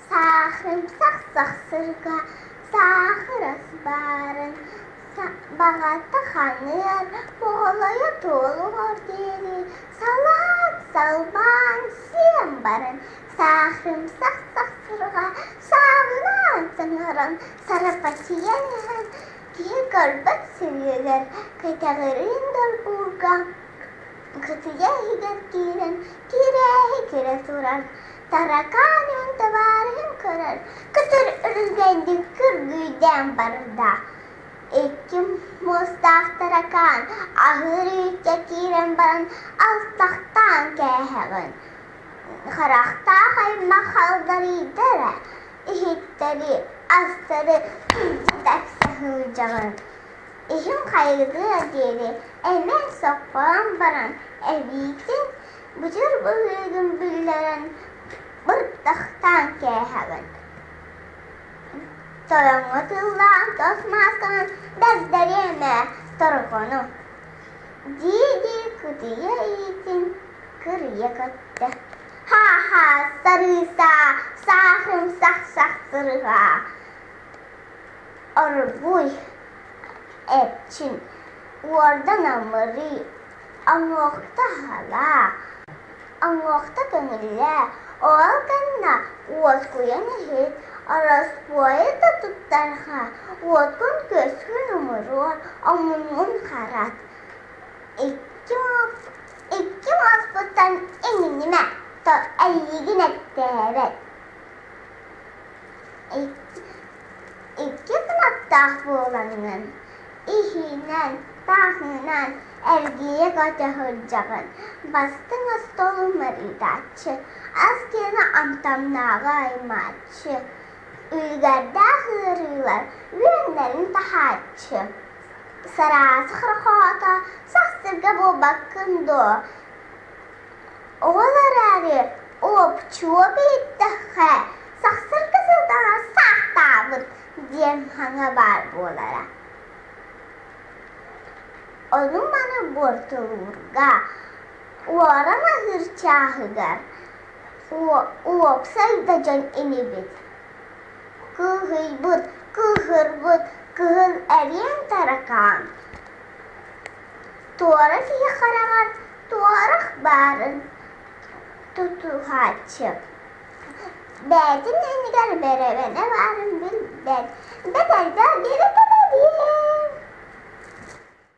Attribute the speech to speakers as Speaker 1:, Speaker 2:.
Speaker 1: Саахымсах сахсырга саахырас баарын баҕата ханыар, моҕолойо туолуор диэри салаат салбаан сиэн баран саахымсах сахсырҕа сааҕынаан саҥаран сарапачыйан иһэн киһи көрбөт сиригэр кэтэҕириин долбуурга кытыйа иһигэр киирэн киирээһи кирэ турар таракаан үөн табаарыһын көрөр көтөр үрүлгэйдик күргүйдээн барда. Икки муостаах таракаан аһыыр үүккэ киирэн баран алтахтаан кээһэҕин. Харахтаах аймах халдарыйда эрэ, иһиттэри, астары илдьи тэпсэ сылдьаҕын. Иһин хайгыа диэри эмэн соппорон баран эбиитин быдьар быһыыгын биллэрэн бырдахтаан кээһэҕин. Тойоҥҥо тыллаан тос маасканан бэрдэриэм ээ торҕону дии-дии кытыйа иитин кырыйа көттө. Ха-ха, сарыысаа, саахым сах-сах сырыһаа Оргууй эрчин, уордан амырыы, Оҥуохта аһалаа, оҥуохта көҥүллээ, ол гынна уоскуйан иһит, ороспуойу да туттарха, уоткун-күөскүн умуруор, омуҥҥун харат. Икки муоспуттан иҥинимэ, эйигин эттээбэт. Икки кынаттаах буолаҥҥын, иһинэн, таһынан эргийэ көтө сылдьаҕын, бастыҥ остуолун марыытааччы, ас киэнэ амтаннааҕы аймааччы, үлүгэрдээх ыарыылар үөннэрин таһааччы. Сараас хорохоото сахсырга буолбаккын дуо? Ол эрээри уопчуо биэрдэххэ, сахсырга сылтаҕа саахтаабыт диэн саҥа баар буолара. Ону-маны буортулуурга, уоран аһыыр чааһыгар уопсай да дьон инибит. Кыыһыйбыт, кыыһырбыт кыһыл эриэн таракаан Туора киһи хараҕар туорах баарын тутуһааччы Бэйэтин иннигэр бэрэбинэ баарын билбэт, бэт элбэх биэрэ турар.